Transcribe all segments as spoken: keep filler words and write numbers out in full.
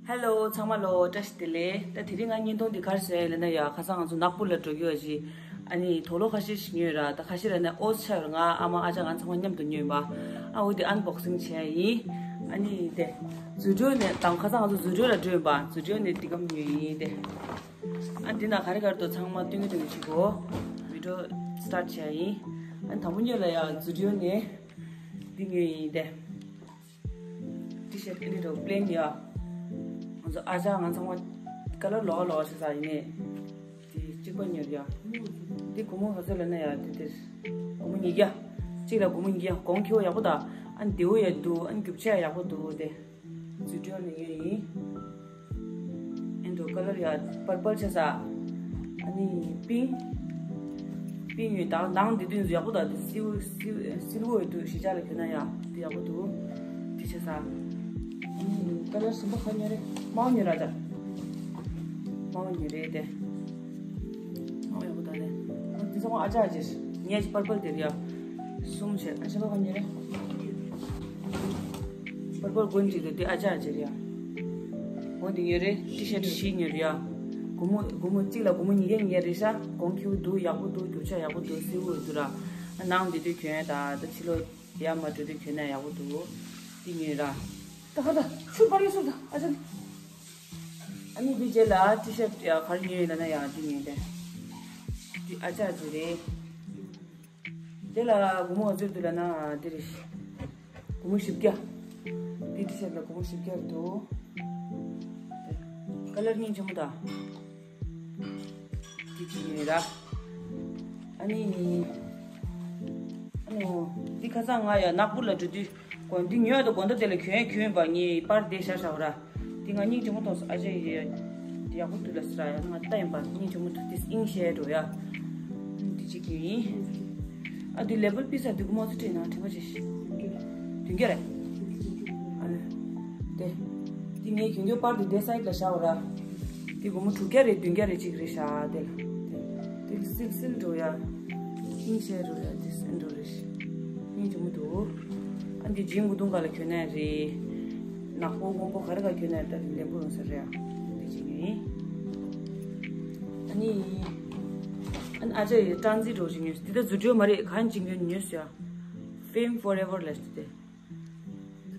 ཧེ་ལོ། ཚང་མ་ལོ་བཀྲ་ཤིས་བདེ་ལེགས། ད་དེ་རིང་ང་བརྙན་ཐུང་འདི་ག་རེ་བཟོས་ཡིན་ལབ་ན་ཡ། ཁ་སང་ང་ཚོ་ནག་པོ་ལ་འགྲོ་རྒྱུ་ཞིག་ཨ་ནི་དུག་ལོག་ཁ་ཤས་ཤིག་ཉོས་ར། ད་ཁ་ཤས་ར་ནས་ཨོ་ཆ་ཡོད། ང་ཨ་མ་ཨ་ཅག་ང་ཚང་མ་མཉམ་དུ་ཉོས་ཡིན་པ། ཨ་འོ་དེ་ཨན་བོག་སིང་བྱས་ཡིན། ཨ་ནི་དེ་ཛུ་ཌི་ཡོ་ནས་དང་ཁ་སང་ང་ཚོ་ཛུ་ཌི་ཡོ་ལ་འགྲོ་ཡིན་པ། ཛུ་ཌི་ཡོ་ནས་འདི་གམ་ཉོས་ཡིན་དེ། ཨ་འདི་ན་ག་རེ་ག་རེ་འདུག་ཚང་མ་སྟོན་གི་སྟོན་གི་བྱེད་གོ། བི་ཌི་ཡོ་སི་ཊར་ཊི་བྱས་ཡིན། ཨ་དང་པོ་ཉོས་ལ་ཡ་ཛུ་ཌི་ཡོ་ནས་འདི་ཉོས་ཡིན་དེ། ཊི་ཤར་ཊི་འདི་འདྲ་པི་ལེན་ཡ། ང་ཚོ་ཨ་ཅག་ང་ཚང་མ་ཀ་ལར་ལོགས་ལོགས་བྱེད་ས་ཡིན་ནས། དེ་གཅིག་པ་ཉོས་ཡ། འདི་སྒོར་མོ་ག་ཚོད་ལབ་ན་ཡ་དེ་དེར། སྒོར་མོ་ཉིས་བརྒྱ། གཅིག་ལ་སྒོར་མོ་ཉིས་བརྒྱ། གོང་ཁེ་པོ་ཡག་པོ་དང་། ཨ་ནི་བདེ་པོ་ཡ་འདུག་ཨ་ནི་རྒྱུ་ཆ་ཡག་པོ་འདུག་དེ། ཛུ་ཌི་ཡོ་ནས་ཉོས་ཡིན། ཨེ་འདྲ་ཀ་ལར་ཡ་པར་པལ་ཆགས་ས། ཨ་ནི་པིང་། པིང་ཡོད་ད། ནང་འདི་དུས་ཡག་པོ་ད། འདི་སིལ་སིལ་སིལ་བོ་ཡོད་དུས་གཞིས་ཆགས་ལ་གྱོན་ན་ཡ་འདི་ཡག་པོ་འདུག་འདི་ཆགས་ས། ཨ་ནི་ཀ་ལར་གཞན་པ་ག་ཉོས་རེད། དམར་པོ་ཉོས་ར་ཅག་དམར་པོ་ཉོས་རེད་དེ། དམར་པོ་ཡག་པོ་ད་རེད། ཨ་འདི་ཚང་མ་ཨ་ཅག་ཅེས་ངས་ཀྱི་པར་པལ་དེ་རེད་ཡ། གསུམ་བྱས། ཨ་གཞན་པ་ག་ཉོས་རེད། པར་པལ་གོན་གཅིག་དེ་དེ་ཨ་ཅག་ཅེས་རེད་ཡ། འོ་འདི་ཉོས་རེད། ཊི་ཤར་ཊི་བཞི་ཉོས་རེད་ཡ། སྒོར་མོ་སྒོར་མོ་གཅིག་ལ་སྒོར་མོ་ཉིས་བརྒྱ་ཉིས་བརྒྱ་རེད་ཤག་གོང་ཁེ་པོ་འདུག་ཡག་པོ་འདུག་རྒྱུ་ཆ་ཡག་པོ་འདུག་སིལ་བོ་འདུག་ར། ནང་འདི་དུས་གྱོན་ཡ་ད་ད་ཕྱི་ལོགས་ཡར་མར་འགྲོ་དུས་གྱོན་ན་ཡག་པོ་འདུག་འདི་ཉོས་ར། ད་ཧ་ད་ཆུ་པར་ཡོད་སུ་ད་ཨ་ཅག་ཨ་ནི་འདི་རྗེས་ལ་ཊི་ཤར་ཊི་ཡ་ག་རེ་ཉོས་ཡོད་ལབ་ན་ཡ་འདི་ཉོས་ཏེ། འདི་ཨ་ཅག་ཅེས་རེད། དེ་ལ་སྒོར་མོ་ག་ཚོད་འདུག་ལབ་ན་འདི་རེད། སྒོར་མོ་བཞི་བརྒྱ། འདི་ཊི་ཤར་ཊི་ལ་སྒོར་མོ་བཞི་བརྒྱ་རེད་འདུག་ཀ་ལར་སྙིང་རྗེ་མོ་དང་། འདི་གཅིག་ཉོས་ར། ཨ་ནི། ཨ་ནི། འདི་ཁ་སང་ང་ཡ་ནག་པོ་ལ་འགྲོ་དུས། གོན་འདི་ཉོས་དང་དགོང་དག་དེ་ལ་གྱོན་གྱོན་པ་ངའི་པར་དེ་ཤར་ཤར་ར། འདི་ང་སྙིང་རྗེ་མོ་མཐོང་སོང་ཨ་ཅེ་ཡེ། འདི་ཡག་པོ་འདུག་ལ་ཟེར་ཡ་ང་ལྟ་ཡིན་པ་སྙིང་རྗེ་མོ་འདུག་དེ་ཨིན་ཤེས་འགྲོ་ཡ། འདི་གཅིག་ཡིན། ཨ་འདི་ལེ་བལ་ཕི་ས་འདི་གོ་མ་ཚོ་སྤྲད་ན་དྲན་པ་ཆེ་ཤི། བདུན་བརྒྱ་རེད། ཨ་ནི། དེ། འདི་ངའི་གྱོན་གྱོན་པར་འདི་དེ་སའིད་ལ་བཞག་ར། འདི་སྒོར་མོ་དྲུག་བརྒྱ་རེད་བདུན་བརྒྱ་རེད་གཅིག་རེད་ཤག་དེ་ལ། དེ་ལ་སིལ་སིལ་འགྲོ་ཡ། ཨིན་ཤེས་འགྲོ་ཡ་དེ་སིལ་འགྲོ་རེད་ཤི། སྙིང་རྗེ་མོ་འདུག་ཨ་འདི་ཇིན་གོས་ཐུང་ག་ལ་གྱོན་ན་རེད། ནག་པོ་སྔོན་པོ་ག་རེ་ག་གྱོན་ན་རེད་ད་དེ་ལེན་པོ་ཡོང་ས་རེད་ཨ། འདི་གཅིག་ཡིན། ཨ་ནི། ཨ་ནི་ཨ་ཅག་ཡི་ཊན་ཛི་འགྲོ་ཞིག་ཉོས་འདི་ད་ཛུ་ཌི་ཡོ་མ་རེད་གང་ཅིག་ཉོས་ཉོས་སོ་ཡ། Fame Forever ལ་ཞིག་དེ།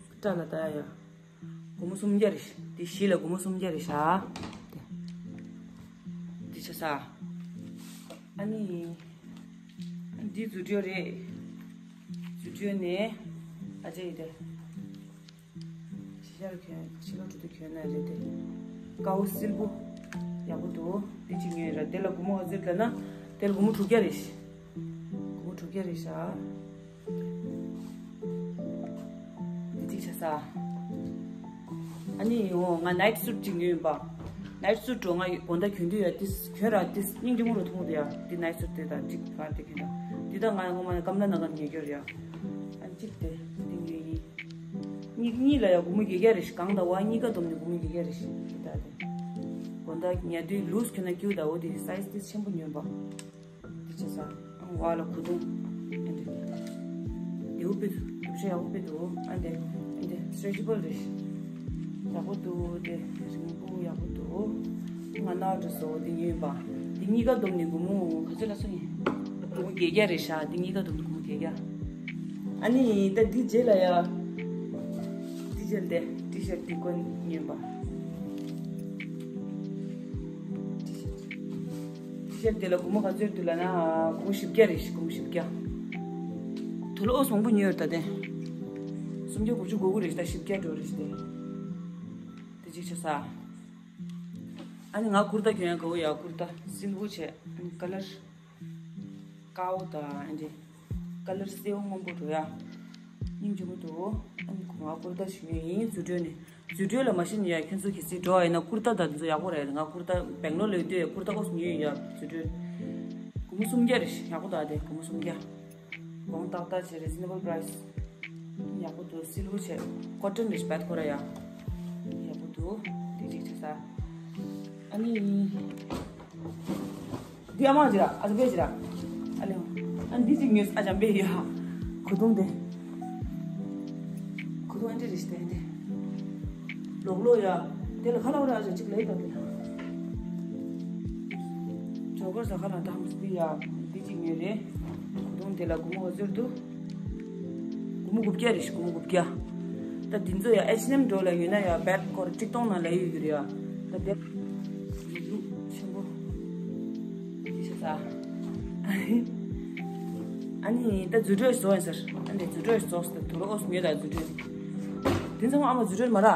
སྐྲ་ལ་ད་ཡ། སྒོར་མོ་སུམ་བརྒྱ་རེད། དེ་བཞི་ལ་སྒོར་མོ་སུམ་བརྒྱ་རེད་ཤག་དེ། དེ་ཆ་ས། ཨ་ནི། འདི་ཛུ་ཌི་ཡོ་རེད། ཛུ་ཌི་ཡོ་ནས། ཨ་ཅེ་ཡི་དེ། ཕྱི་ཤར་གྱོན་ཕྱི་ལོགས་འགྲོ་དུས་གྱོན་ན་རེད་དེ། དཀར་པོ་སིལ་བུ། ཡག་པོ་འདུག་དེ་གཅིག་ཉོས་ར་དེ་ལ་སྒོར་མོ་ག་ཚོད་ལབ་ན། དེ་ལ་སྒོར་མོ་དྲུག་བརྒྱ་རེད། སྒོར་མོ་དྲུག་བརྒྱ་རེད་ཤག་འདི་གཅིག་བྱ་ས། ཨ་ནི་འོ་ང་ནའིཊ་སུཊ་གཅིག་ཉོས་ཡིན་པ། ནའིཊ་སུཊ་འགྲོ་ང་དགོང་དག་གྱོན་དུས་ཡ་ཏིས་གྱོན་ར་ཏིས་སྙིང་རྗེ་མོ་རུ་མཐོང་འདུག་ཡ། འདི་ནའིཊ་སུཊ་དེ་དང་གཅིག་ག་དེ་གྱོན་དང་འདི་དང་ང་ངོ་མ་ནི་ཀམ་ལ་ན་ག་ཉོས་རྒྱུ་རེད་ཡ། ཨ་ནི་གཅིག་དེ་འདི་ཉོས་ཡིན། གཉིས་གཉིས་ལ་ཡ་སྒོར་མོ་བརྒྱད་བརྒྱ་རེད་ཤག་གང་དང་བ་གཉིས་ཀ་བསྡོམས་ནས་སྒོར་མོ་བརྒྱད་བརྒྱ་རེད་ཤག་འདི་ལྟ་དེ། དགོང་དག་ཉལ་དུས་ལུས་གྱོན་ན་སྐྱིད་པོ་ད། འོ་དེ་སའིཛ་ཏིས་ཆེན་པོ་ཉོས་པ། འདི་བྱས་ཙང་བ་ལ་གོས་ཐུང་། འདི་འུ་པི་འདུག་རྒྱུ་ཆ་ཡག་པོ་དཔེ་འདུག་ཨ་འདི་འདི་སི་ཊེ་ཆེ་བལ་རེད། ཡག་པོ་འདུག་དེ་རིང་པོ་ཡག་པོ་འདུག་ང་ནའོ་འགྲོ་སོང་འདི་ཉོས་པ། འདི་གཉིས་ཀ་བསྡོམས་ནས་སྒོར་མོ་ག་ཚོད་ལ་སོང་ཡིན། སྒོར་མོ་བརྒྱད་བརྒྱ་རེད་ཤག་འདི་གཉིས་ཀ་བསྡོམས་ནས་སྒོར་མོ་བརྒྱད་བརྒྱ། ཨ་ནི་ད་འདི་རྗེས་ལ་ཡ། འདི་རྗེས་ལ་དེ་ཊི་ཤར་ཊི་འདི་གོན་ཉོས་པ། ཊི་ཤར་ཊི་ཤར་ཊི་དེ་ལ་སྒོར་མོ་ག་ཚོད་འདུག་ལབ་ན་སྒོར་མོ་བཞི་བརྒྱ་རེད་ཤག་སྒོར་མོ་བཞི་བརྒྱ། དུག་ལོག་ཨོ་མང་པོ་ཉོས་ཡོད་ད་དེ། སུམ་བརྒྱ་དགུ་བཅུ་གོ་དགུ་རེད་ཤག་ད་བཞི་བརྒྱ་འགྲོ་རེད་ཤག་དེ། དེ་གཅིག་བྱས་ས། ཨ་ནི་ང་ཀུར་ཏ་གྱོན་ཡ་དགའ་པོ་ཡ། ཀུར་ཏ་སིལ་བུ་བྱས་ཨ་ནི་ཀ་ལར་དཀར་པོ་དང་ཨ་འདྲ་ཀ་ལར་སེར་པོ་སྔོན་པོ་འགྲོ་ཡ། སྙིང་རྗེ་མོ་འདུག་ཨ་ནི་ང་ཀུར་ཏ་ཞིག་ཉོས་ཡིན། ཛུ་ཌི་ཡོ་ནས། ཛུ་ཌི་ཡོ་ལ་མ་ཤེས་ན་ཡ་ཁྱོད་ཚོ་གལ་སྲིད་འགྲོ་བ་ཡིན་ན་ཀུར་ཏ་དང་དེ་ཚོ་ཡག་པོ་རེད། ང་ཀུར་ཏ་སྦེང་ལོར་ལ་ཡོད་དུས་ཀུར་ཏ་ཨོ་ཉོས་ཡོད་ཡ། ཛུ་ཌི་ཡོ། སྒོར་མོ་སུམ་བརྒྱ་རེད། ཡག་པོ་འདུག་ཨ་དེ་སྒོར་མོ་སུམ་བརྒྱ། གོང་ཏག་ཏག་བྱས་རི་ཛི་ནེ་བལ་པ་རའི་སི། ཡག་པོ་འདུག་སིལ་བུ་བྱས་ཀོ་ཊོན་རེད་བད་ཁོ་ར་ཡ། ཡག་པོ་འདུག་དེ་གཅིག་བྱས་ས། ཨ་ནི། འདི་ཨ་མ་ཅི་ར་ཨ་ཅག་པེ་ཅི་ར། ཨ་ལེ། ཨ་འདི་ཅིག་ཉོས་ཨ་ཅག་པེ་ཡ། གོས་ཐུང་དེ། གོས་ཐུང་ཨ་འདྲ་རེད་ཤག་དེ་འདི། ལོག་ལོག་ཡ། དེ་ལ་ཁ་ལག་ར་ཅིག་ལས་དང་དེ་ལ། ཇོ་གར་ཟ་ཁ་ལ་དང་སི་ཡ་འདི་གཅིག་ཉོས་རེད། གོ་དུང་དེ་ལ་སྒོར་མོ་ག་ཚོད་འདུག་སྒོར་མོ་དགུ་བརྒྱ་རེད། སྒོར་མོ་དགུ་བརྒྱ། ད་འདི་ཚོ་ཡ་ཨེཆ་ཨེན་ཨེམ་འགྲོ་ལ་ཉོས་ན་ཡ་བེག་སྐོར་གཅིག་སྟོང་ནང་ལ་ཡོད་ཀྱི་རེད་ཡ། ད་བེག་ལུག་ཆེན་པོ་འདི་ཤ་ཚ། ཨ་ནི་ད་འཛུལ་གྲོལ་བཟོ་ཡིན་ཟེར། ཨ་ནི་འཛུལ་གྲོལ་བཟོ་ཟེར། དུ་ལོ་ཨོས་ཉོས་ད་འཛུལ་གྲོལ། དེ་ཚང་མ་ཨ་མ་འཛུལ་གྲོལ་མ་ར།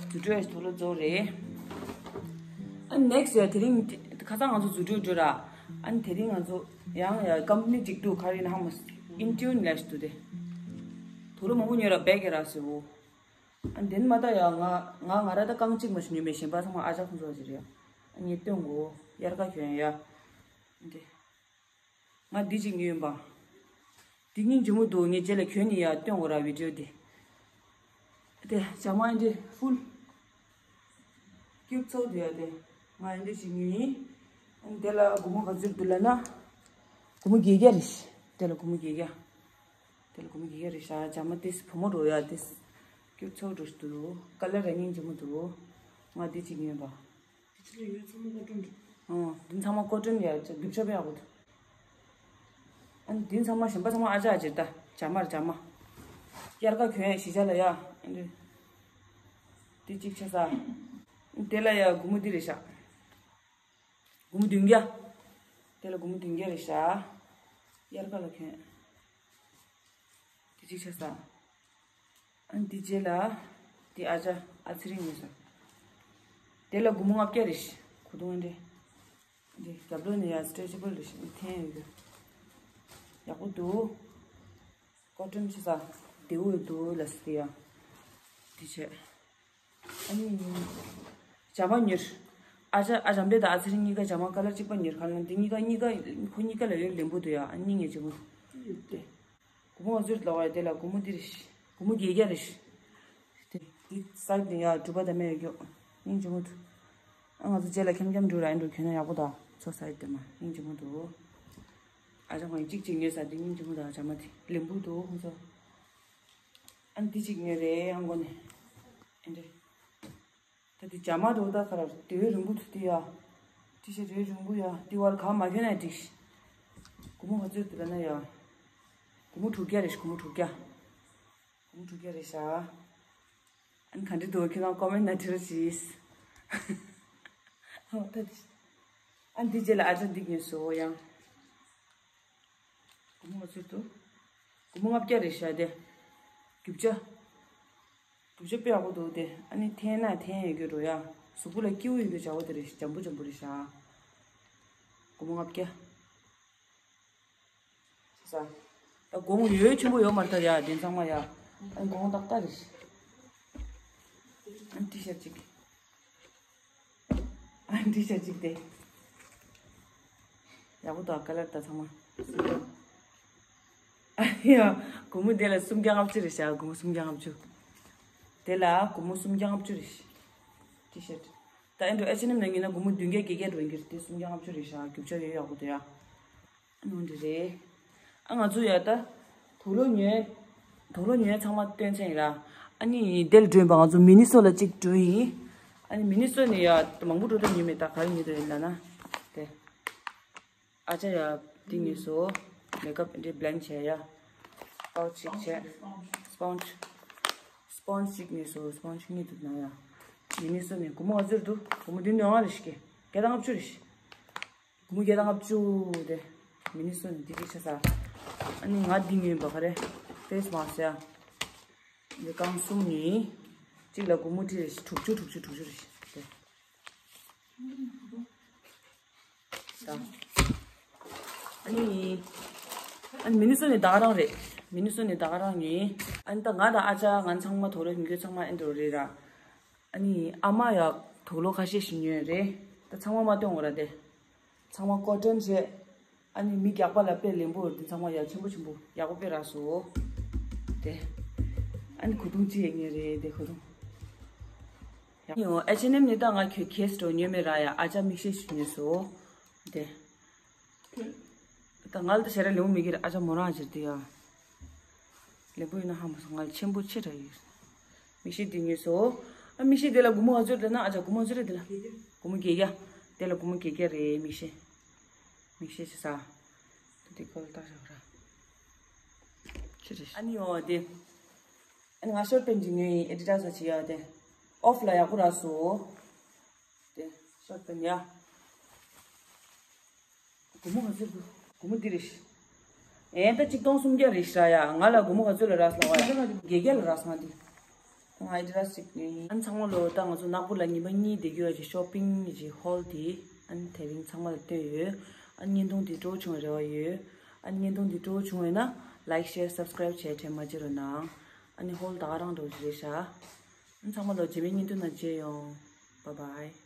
འཛུལ་གྲོལ་དུ་ལོ་རྫོགས་རེད། ཨ་ནེག་སི་ཡ་དེ་རིང་ཁ་སང་ང་ཚོ་འཛུལ་གྲོལ་འགྲོ་ར། ཨ་ནི་དེ་རིང་ང་ཚོ་ཡང་ཡ་ཀམ་པ་ནི་གཅིག་འདུག་ག་རེ་ཡིན་ཧ་མ་ཨིན་ཊིའུན་ལས་འདུག་དེ། དུ་ལོ་མང་པོ་ཉོས་ར་བེག་གི་ར་ཟེར་བོ། ཨ་ནི་དེ་ནི་མ་ད་ཡ་ང་ང་ང་ར་ད་རྐང་གཅིག་མ་ཞིག་ཉོས་མེད། གཞན་པ་ཚང་མ་ཨ་ཅག་ཁོང་ཚོ་ཟེར་ཡ། ཨ་ནི་སྟོན་གོ་དབྱར་ཁ་གྱོན་ཡ། ཨ་ནི་དེ། ང་འདི་གཅིག་ཉོས་ཡིན་པ། འདི་སྙིང་རྗེ་མོ་འདུག་ངས་རྗེས་ལ་གྱོན་ནས་ཡར་སྟོན་དགོས་ར་བི་ཌིའོ་འདི། དེ་ཇ་མ་འདི་ཕུལ། ཀྱུབ་ཚོགས་འདུག་ཡ་དེ། ང་འདི་གཅིག་ཉོས་ཡིན། དེ་ལ་སྒོར་མོ་ག་ཚོད་འདུག་ལབ་ན། སྒོར་མོ་བརྒྱད་བརྒྱ་རེད། དེ་ལ་སྒོར་མོ་བརྒྱད་བརྒྱ། དེ་ལ་སྒོར་མོ་བརྒྱད་བརྒྱ་རེད་ཤག་ཇ་མ་དེ་བུ་མོ་འགྲོ་ཡ་དེ། ཀྱུབ་ཚོགས་འགྲོ་ཞིག་འདུག་ཀ་ལར་ར་སྙིང་རྗེ་མོ་འདུག་ང་འདི་གཅིག་ཉོས་ཡིན་པ། དེ་ཚོ་ཡོད་ཚང་མ་ཀོ་ཊོན་རེད། ཨོ། འདི་ཚང་མ་ཀོ་ཊོན་ཡ་རྒྱུ་ཆ་དཔེ་ཡག་པོ་འདུག་ཨ་ནི་འདི་ཚང་མ་གཞན་པ་ཚང་མ་ཨ་ཅག་ཅིག་ད་ཇ་མར་ཇ་མ། དབྱར་ཁ་གྱོན་ཡ་གཞིས་ཆགས་ལ་ཡ། ཨ་ནི་འདི་གཅིག་ཆ་ས། དེ་ལ་ཡ་སྒོར་མོ་འདི་རེད་ཤག་སྒོར་མོ་བདུན་བརྒྱ། དེ་ལ་སྒོར་མོ་བདུན་བརྒྱ་རེད་ཤག་དབྱར་ཁ་ལ་གྱོན། དེ་གཅིག་ཆ་ས། ཨ་ནི་དེ་རྗེས་ལ་དེ་ཨ་ཅག་ཨ་ཚེ་རིང་ཉོས་ས། དེ་ལ་སྒོར་མོ་ལྔ་བརྒྱ་རེད། གོ་དུང་འདི། འདི་རྒྱབ་ལོགས་ནས་ཡ་སི་ཊེ་ཅེ་བལ་རེད། འཐེན་ཡོད་གི། ཡག་པོ་འདུག་ཀོ་ཊོན་ཆ་ས། བདེ་བོ་འདུག་ལ་སི་ཡ། དེ་བྱས། ཨ་ནི། ཇ་མ་ཉོས། ཨ་ཅག་ཨ་ཅག་བེ་དང་ཨ་ཚེ་རིང་གཉིས་ཀ་ཇ་མ་ཀ་ལར་གཅིག་པ་ཉོས། ག་ལ་འདི་གཉིས་ཀ་གཉིས་ཀ་ཁོ་གཉིས་ཀ་ལ་ཡོད་ལེན་པོ་འདུག་ཡ། ཨ་ནི་ངས་ཇ་མ་ཡོད་དེ། སྒོར་མོ་ང་ཚོར་ལོག་ཡ་དེ་ལ་སྒོར་མོ་འདི་རེད། སྒོར་མོ་བརྒྱད་བརྒྱ་རེད། དེ་འདི་སའི་ཌི་ནས་ཡ་གྲུ་པ་དང་མེ་ཡོད་རྒྱུ། སྙིང་རྗེ་མོ་འདུག་ཨ་ང་ཚོ་རྗེས་ལ་འཁྱམ་འཁྱམ་འགྲོ་ར་ཨེ་འགྲོ་གྱོན་ན་ཡག་པོ་དང་ཚོ་སའི་ཌི་དེ་མ་སྙིང་རྗེ་མོ་འདུག་ཨ་ཅག་ཁོང་གཅིག་གཅིག་ཉོས་ས་དེ་སྙིང་རྗེ་མོ་དང་ཇ་མ་དེ་ལེན་པོ་འདུག་ཁོང་ཚོ། ཨ་འདི་གཅིག་ཉོས་རེད་ཨ་མགོ་ནས། ཨེ་འདྲེ། ད་དེ་ཇ་མ་འགྲོ་ད་ཁ་ར་དེ་རིང་པོ་ཐུག་དེ་ཡ། ཏི་ཤ་རེ་རིང་པོ་ཡ་དེ་བར་ག་མ་གྱོན་ན་འགྲིག་ཤི། སྒོར་མོ་ག་ཚོད་དེ་ལ་ན་ཡ། སྒོར་མོ་དྲུག་བརྒྱ་རེད་ཤི། སྒོར་མོ་དྲུག་བརྒྱ། སྒོར་མོ་དྲུག་བརྒྱ་རེད་ཤག་ཨ་ནི་ག་འདྲ་འདུག་ཁྱེད་རང་ཀོ་མེན་ན་བྲིས་རོགས་གྱིས། ཨོ་ད་དེ། ཨ་ནི་དེ་རྗེས་ལ་ཨ་ཅག་འདི་ཉོས་སོ་ཡང་། སྒོར་མོ་ག་ཚོད་འདུག་སྒོར་མོ་ལྔ་བརྒྱ་རེད་ཤག་དེ། རྒྱུ་ཆ། རྒྱུ་ཆ་དཔེ་ཡག་པོ་འདུག་དེ། ཨ་ནི་འཐེན་ན་འཐེན་ཡོད་རྒྱུ་འགྲོ་ཡ། གཟུགས་པོ་ལ་སྐྱིད་པོ་ཡོད་རྒྱུ་བྱ་བོ་དེ་རེད། འཇམ་པོ་འཇམ་པོ་རེད་ཤག་སྒོར་མོ་ལྔ་བརྒྱ། ས། ད་སྒོར་མོ་ཡོད་ཆེན་པོ་ཡོད་མ་རེད་ད་ཡ། དེ་ཚང་མ་ཡ། ཨ་ནི་སྒོར་མོ་ཏག་ཏག་རེད་ཤག་ཨ་ནི་ཏི་ཤར་ཊི་གཅིག་ཨ་འདི་ཞག་ཅིག་དེ། ཡག་པོ་འདུག་ཀ་ལར་དང་ཚང་མ། ཨ་ཡ། སྒོར་མོ་དེ་ལ་སུམ་བརྒྱ་ལྔ་བཅུ་རེད་ཤག་སྒོར་མོ་སུམ་བརྒྱ་ལྔ་བཅུ། དེ་ལ་སྒོར་མོ་སུམ་བརྒྱ་ལྔ་བཅུ་རེད་ཤག་ཏི་ཤར་ཊི། ད་ཨེ་འགྲོ་ཨེཆ་ཨེན་ཨེམ་ནང་ཉོས་ན་སྒོར་མོ་བདུན་བརྒྱ་བརྒྱད་བརྒྱ་འགྲོ་གི་རེད་དེ། སུམ་བརྒྱ་ལྔ་བཅུ་རེད་ཤག་རྒྱུ་ཆ་ཡོད་ཡག་པོ་འདུག་ཡ། ཨ་ནི་འདི་རེད། ཨ་ང་ཚོ་ཡ་ད། དུག་ལོག་ཉོས། དུག་ལོག་ཉོས་ཚང་མ་སྟོན་ཚར་ཡིན་ར། ཨ་ནི་དེ་ལ་འགྲོ་ཡིན་པ་ང་ཚོ་མི་ནི་སོ་ལ་གཅིག་འགྲོ་ཡིན། ཨ་ནི་མི་ནི་སོ་ནས་ཡ་མང་པོ་འགྲོ་ད་ཉོས་མེད་ད། ག་རེ་ཉོས་ད་ཡིན་ལབ་ན། དེ། ཨ་ཅག་ཡ་འདི་ཉོས་སོ། མེ་ཀབ་འདི་བྷི་ལེན་ཌི་བྱས་ཡ། པའུ་ཆི་གཅིག་བྱས། སི་པོན་ཇི། སི་པོན་ཇི་གཅིག་ཉོས་སོ། སི་པོན་ཇི་གཉིས་འདུག་ན་ཡ། མི་ནི་སོ་ནས་སྒོར་མོ་ག་ཚོད་འདུག་སྒོར་མོ་འདི་ཉུང་ང་རེ་ཞིག་གི། བརྒྱ་དང་ལྔ་བཅུ་རེ་ཞིག་གི། སྒོར་མོ་བརྒྱ་དང་ལྔ་བཅུ་དེ། མི་ནི་སོ་ནས་འདི་གཅིག་ཆ་ས། ཨ་ནི་ང་འདི་ཉོས་པ་ག་རེ། ཕེ་སི་མཱ་སི་ཡ། འདི་རྐང་གསུམ་ནི། གཅིག་ལ་སྒོར་མོ་ཁྲི་རེ་ཞིག་དྲུག་ཅུ་དྲུག་ཅུ་དྲུག་ཅུ་རེ་ཞིག་དེ། ད། ཨ་ནི། ཨ་ནི་མི་ནི་སོ་ནས་ད་ག་རང་རེད། མི་ནི་སོ་ནས་ད་ག་རང་ནི། ཨ་ནི་ད་ང་དང་ཨ་ཅག་ང་ཚང་མ་དུག་ལོག་ཉོ་རྒྱུ་ཚང་མ་ཨེ་འགྲོ་རེད་ར། ཨ་ནི་ཨ་མ་ཡ་དུག་ལོག་ཁ་ཤས་ཤིག་ཉོས་རེད། ད་ཚང་མ་མ་སྟོན་དགོས་ར་དེ། ཚང་མ་ཀོ་ཊོན་བྱས། ཨ་ནི་མི་རྒྱག་པ་ལ་དཔེ་ལེན་པོ་འདི་ཚང་མ་ཡ་ཆེན་པོ་ཆེན་པོ་ཡག་པོ་དཔེ་རག་སོ། དེ། ཨ་ནི་གོས་ཐུང་ཅི་ཡ་ཉོས་རེད་དེ་གོས་ཐུང་། ཡ། ཨེཆ་ཨེན་ཨེམ་ནི་ད་ང་ཁྱོད་ཁེས་འགྲོ་ཉོས་མེད་ར་ཡ། ཨ་ཅག་མིག་ཤེལ་ཞིག་ཉོས་སོ། དེ། ད་ང་ལ་ད་ཞེ་དྲག་ལེན་པོ་མེད་ཀི་ར། ཨ་ཅག་མོ་རང་ཅིག་དེ་ཡ། ལེན་པོ་ཡིན་ན་ཧ་མ་སོང་། ང་ལ་ཆེན་པོ་ཆེ་དྲག་ཡོད། མིག་ཤེལ་འདི་ཉོས་སོ། ཨ་མིག་ཤེལ་དེ་ལ་སྒོར་མོ་ག་ཚོད་རེད་ན། ཨ་ཅག་སྒོར་མོ་ག་ཚོད་རེད་དེ་ལ། སྒོར་མོ་བརྒྱད་བརྒྱ། དེ་ལ་སྒོར་མོ་བརྒྱད་བརྒྱ་རེད། མིག་ཤེལ། མིག་ཤེལ་ཅིག་ཟ། དེ་ཁོ་ལ་ལྟ་ཞོག་ར། ཅི་རེད། ཨ་ནི་ཡོ་དེ། ཨ་ནི་ང་ཤོར་པན་ཅིག་ཉོས་ཡིན། ཨེ་ཌི་ཌ་སི་ལ་བྱེད་ཡ་དེ། ཨོཕ་ལ་ཡག་པོ་རག་སོང་། དེ་ཤོར་པན་ཡ། སྒོར་མོ་ག་ཚོད་འདུག་སྒོར་མོ་འདི་རེད། ཨེ་ད་གཅིག་སྟོང་སུམ་བརྒྱ་རེད་ཤག་ཡ། ང་ལ་སྒོར་མོ་ག་ཚོད་ལ་རག་སོང་བ་ཡ། བརྒྱད་བརྒྱ་ལ་རག་སོང་ང་འདི། ང་ཨེ་ཌི་ཌ་སི་ཅིག་ཉོས་ཡིན། ཨ་ནི་ཚང་མ་ལོ་ད་ང་ཚོ་ནག་པོ་ལ་ཉི་མ་གཉིས་བསྡད་རྒྱུ་ཡ་ཅིག་ཤོ་པིང་ཅིག་ཧོལ་དེ་ཨ་ནི་དེ་རིང་ཚང་མ་ལ་སྟོན་ཡོད། ཨ་ནི་བརྙན་ཐུང་འདི་སྤྲོ་བོ་བྱུང་བའི་རེ་བ་ཡོད། ཨ་ནི་བརྙན་ཐུང་འདི་སྤྲོ་བོ་བྱུང་བས་ན་ལའིཀ་ཤེར་སབ་སི་ཀ་རའིབ་བྱས་དྲན་མ་བརྗེད་རོགས་གནང་། ཨ་ནི་ཧོལ་ད་ག་རང་འགྲོ་གི་རེད་ཤག་ཨ་ནི་ཚང་མ་ལོ་རྗེས་མའི་བརྙན་ཐུང་ནང་མཇལ་ཡོང་། བཱའི་བཱའི།